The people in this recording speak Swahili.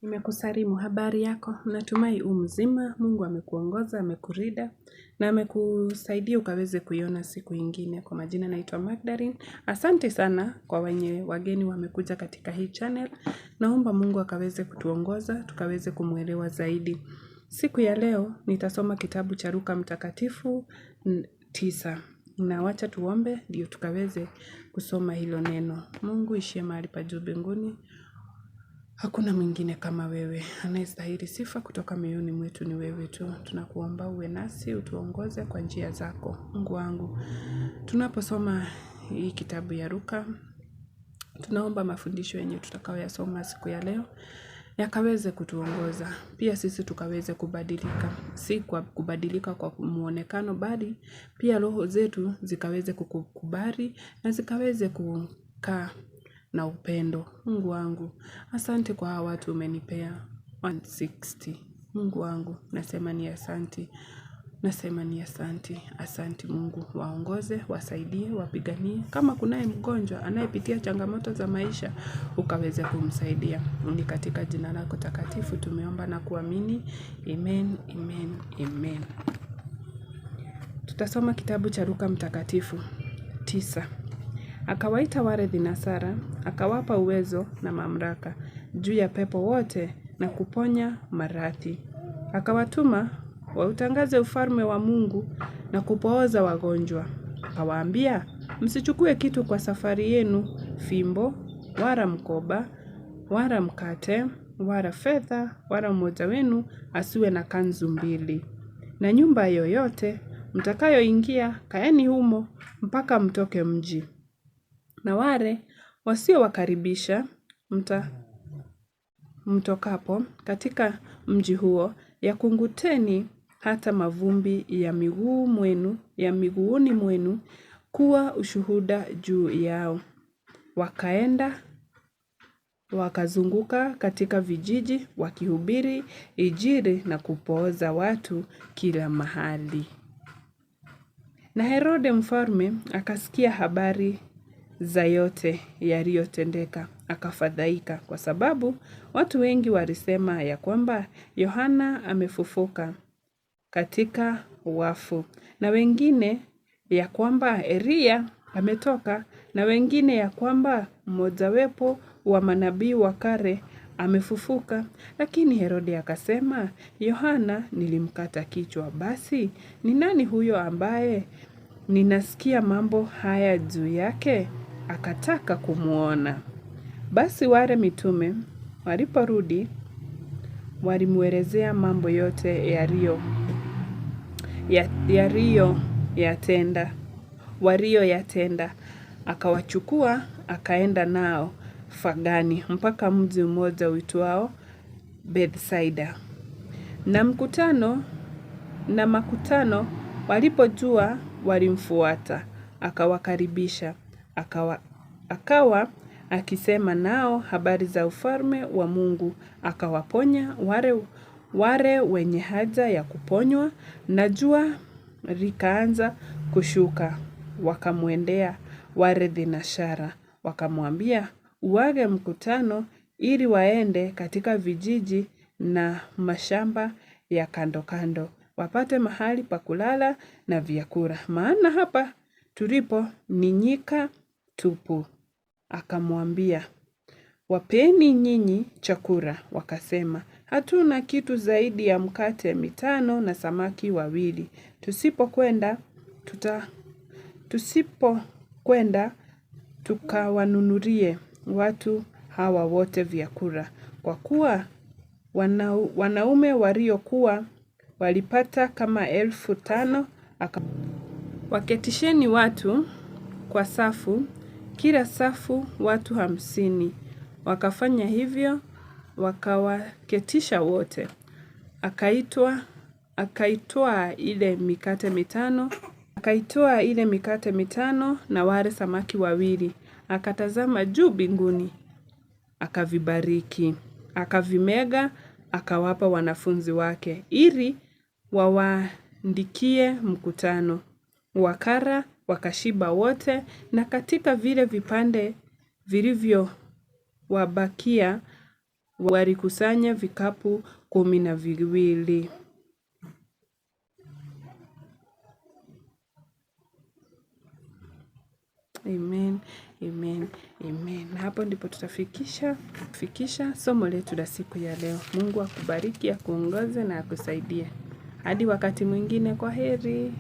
Nimekusalimu habari yako, natumai u mzima, Mungu amekuongoza, amekurida na amekusaidia ukaweze kuiona siku ingine. Kwa majina naitwa Magdalene. Asante sana kwa wenye wageni wamekuja katika hii channel. Naomba Mungu akaweze kutuongoza, tukaweze kumwelewa zaidi. Siku ya leo nitasoma kitabu cha Luka Mtakatifu 9. Na wacha tuombe ndio tukaweze kusoma hilo neno. Mungu ishie mahali pa juu mbinguni. Hakuna mwingine kama wewe. Anayestahili sifa kutoka mioyoni mwetu ni wewe tu. Tunakuomba uwe nasi, utuongoze kwa njia zako. Mungu wangu, tunaposoma hii kitabu ya Luka, tunaomba mafundisho yenye tutakayoyasoma siku ya leo yakaweze kutuongoza. Pia sisi tukaweze kubadilika, si kwa kubadilika kwa muonekano, bali pia roho zetu zikaweze kukubali na zikaweze kukaa na upendo. Mungu wangu, asante kwa hawa watu umenipea 160. Mungu wangu, nasema ni asante. Nasema ni asante. Asante Mungu, waongoze, wasaidie, wapiganie. Kama kunaye mgonjwa anayepitia changamoto za maisha, ukaweze kumsaidia. Ni katika jina lako takatifu tumeomba na kuamini. Amen, amen, amen. Tutasoma kitabu cha Luka Mtakatifu 9. Akawaita wale thinasara, akawapa uwezo na mamlaka juu ya pepo wote na kuponya maradhi. Akawatuma wautangaze ufalme wa Mungu na kupooza wagonjwa. Akawaambia, msichukue kitu kwa safari yenu, fimbo, wala mkoba, wala mkate, wala fedha, wala mmoja wenu asiwe na kanzu mbili. Na nyumba yoyote mtakayoingia, kaeni humo mpaka mtoke mji. Na wale wasiowakaribisha mtokapo katika mji huo, yakunguteni hata mavumbi ya miguu mwenu, ya miguuni mwenu kuwa ushuhuda juu yao. Wakaenda wakazunguka katika vijiji wakihubiri Injili na kupooza watu kila mahali. Na Herode mfalme akasikia habari za yote yaliyotendeka, akafadhaika, kwa sababu watu wengi walisema ya kwamba Yohana amefufuka katika wafu, na wengine ya kwamba Eliya ametoka, na wengine ya kwamba mmojawapo wa manabii wa kale amefufuka. Lakini Herode akasema, Yohana nilimkata kichwa. Basi ni nani huyo ambaye ninasikia mambo haya juu yake? Akataka kumuona. Basi wale mitume waliporudi walimuelezea mambo yote yatenda. Akawachukua akaenda nao fagani mpaka mji mmoja uitwao Bethsaida. Na mkutano na makutano walipojua walimfuata, akawakaribisha. Akawa akisema nao habari za ufalme wa Mungu, akawaponya wale wenye haja ya kuponywa. Na jua likaanza kushuka, wakamwendea wale thinashara, wakamwambia uage mkutano ili waende katika vijiji na mashamba ya kando kando, wapate mahali pa kulala na vyakula, maana hapa tulipo ni nyika tupu. Akamwambia, wapeni nyinyi chakula. Wakasema, hatuna kitu zaidi ya mkate mitano na samaki wawili. Tusipokwenda tukawanunulie watu hawa wote vyakula. Kwa kuwa wanaume waliokuwa walipata kama 5,000. Waketisheni watu kwa safu, kila safu watu 50. Wakafanya hivyo, wakawaketisha wote. Akaitwaa ile mikate mitano, akaitoa ile mikate mitano na wale samaki wawili. Akatazama juu mbinguni, akavibariki, akavimega, akawapa wanafunzi wake ili wawaandikie mkutano. Wakara wakashiba wote, na katika vile vipande vilivyowabakia Walikusanya vikapu 12. Amen, amen, amen. Na hapo ndipo tutafikisha fikisha somo letu la siku ya leo. Mungu akubariki, akuongoze na akusaidie. Hadi wakati mwingine, kwa heri.